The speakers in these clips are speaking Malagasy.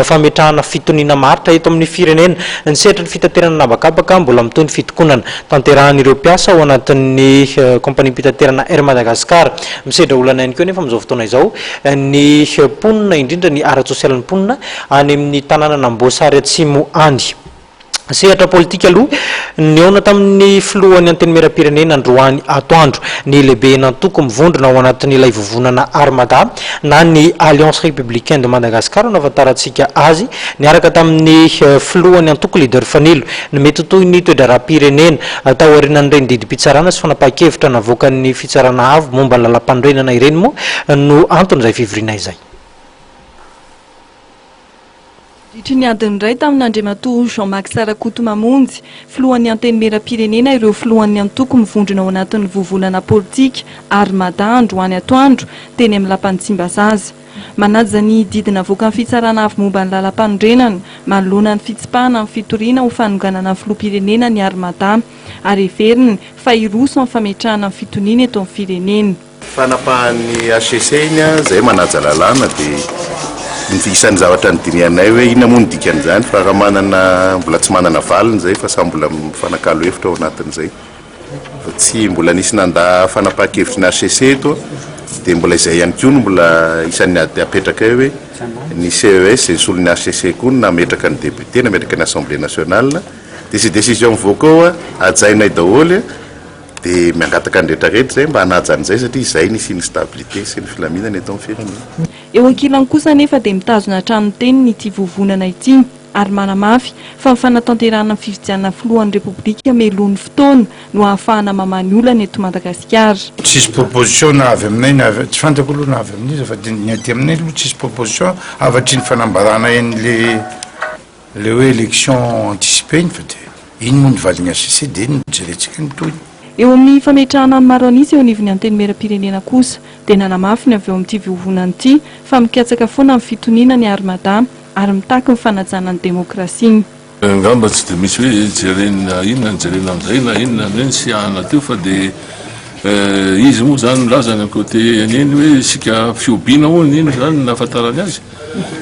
fametrahana fitoniana maharitra eto amin'ny firenena. Ny sehatry ny fitaterana an'habakabaka mbola mitohy ny fitokonana tanterahan'ireo mpiasa ao anatin'ny kaompaniam-pitaterana Air Madagascar. Misedra olana ihany koa anefa amin'izao fotoana izao ny mponina, indrindra ny ara-tsosialin'ny mponina any amin'ny tanànan'Amboasary Atsimo any. Sehatra politika aloha, nihaona tamin'ny filohan'ny Antenimierampirenena androany atoandro ny lehiben'antoko mivondrona ao anatin'ilay vovonana Armada na ny Alliance Républicaine de Madagascar no ahafantarantsika azy, niaraka tamin'ny filohan'ny antoko Leader Fanilo. Ny mety ho tohin'ny toe-draharaham-pirenena taorianan'ireny didim-pitsarana sy fanapahan-kevitra navoakan'ny Fitsarana Avo momba ny lalàmpanorenana ireny moa no anton'izay fivoriana izay. Nandritry ny adiny iray tamin'Andriamatoa Jean Max Rakotomamonjy, filohan'ny Antenimierampirenena ireo filohan'ny antoko mivondrona ao anatin'ny vovonana politika Armada androany atoandro teny amin'ny lapan'i Tsimbazaza. Manaja ny didy navoakan'ny Fitsarana Avo momba ny Lalampanorenana manoloana ny fitsipahana ny fitoriana ho fanonganana ny filoham-pirenena ny Armada ary heveriny fa hiroso amin'ny fametrahana ny fitoniana eto amin'ny firenena. Fanapahan'ny hcc iny an, izay manaja lalàna dia ny isan'ny zavatra nodinihanay hoe inona moa no dikan'izany fa raha manana mbola tsy manana valiny izay fa samy mbola mifanakalo hevitra ao anatin'izay fa tsy mbola nisy nandà fanapahan-kevitry ny hcc eto dia mbola izay ihany koa no mbola isan'ny ady apetrakay hoe ny CES izay solon'ny hcc koa no nametraka ny député nametraka ny assemblée nationale dia izay décision mivoaka ao hajainay daholo Dia miangataka ny rehetra rehetra izay mba hanaja an'izay satria izay ny hisian'ny stabilité sy ny filaminana eto amin'ny firenena. Eo ankilany kosa anefa dia mitazona hatrany ny teniny ity vovonana ity ary manamafy fa ny fanatanterahana ny fifidianana filohan'ny Repoblika mialoha ny fotoana no ahafahana mamaha ny olana eto Madagasikara. Tsisy proposition na avy aminay na avy, tsy fantako aloha na avy amin'iza fa dia ny aty aminay aloha tsisy proposition afa-tsy ny fanambarana an'le Le hoe élection anticipée iny fa dia iny moa ny valin'ny HCC dia iny no jerentsika ny tohiny. Eo amin'ny fametrahana ny maro an'isa eo anivon'ny Antenimierampirenena kosa dia nanamafy ny avy eo amin'ity vovonana ity fa mikatsaka foana ny fitoniana ny Armada ary mitaky ny fanajana ny demokrasia. Angamba tsy dia misy hoe jerena inona no jerena amin'izay na inona no hoe nisiahana teo fa dia izy moa izany milaza ny côté an'iny hoe isika fihobiana hono iny izany no nahafantarany azy.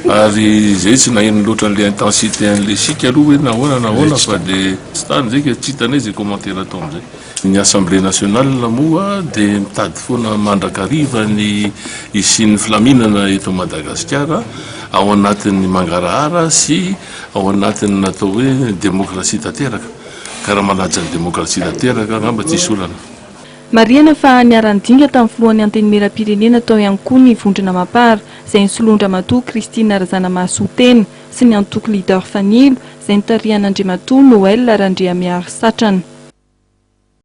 Ary zay tsy naheno loatra an'le intensité an'le sic aloha hoe nahoana nahoana fa de tsy tany zay ka tsy hitanay zay commentaire atao amizay. Ny assemblée nationale moa de mitady foana mandrakariva ny hisian'ny filaminana eto Madagasikara ao anatin'ny mangarahara sy ao anatin'ny natao hoe démocratie tanteraka. Ka raha manaja ny démocratie tanteraka angamba tsisy olana. Marihana fa niara-nidinga tamin'ny filohan'ny Antenimierampirenena tao ihany koa ny vondrona Mapar, izay nisoloan-dRamatoa Christine Razanamahasoa tena, sy ny antoko Leader Fanilo, izay notarihan'Andriamatoa Noël Randriamiarisatrana.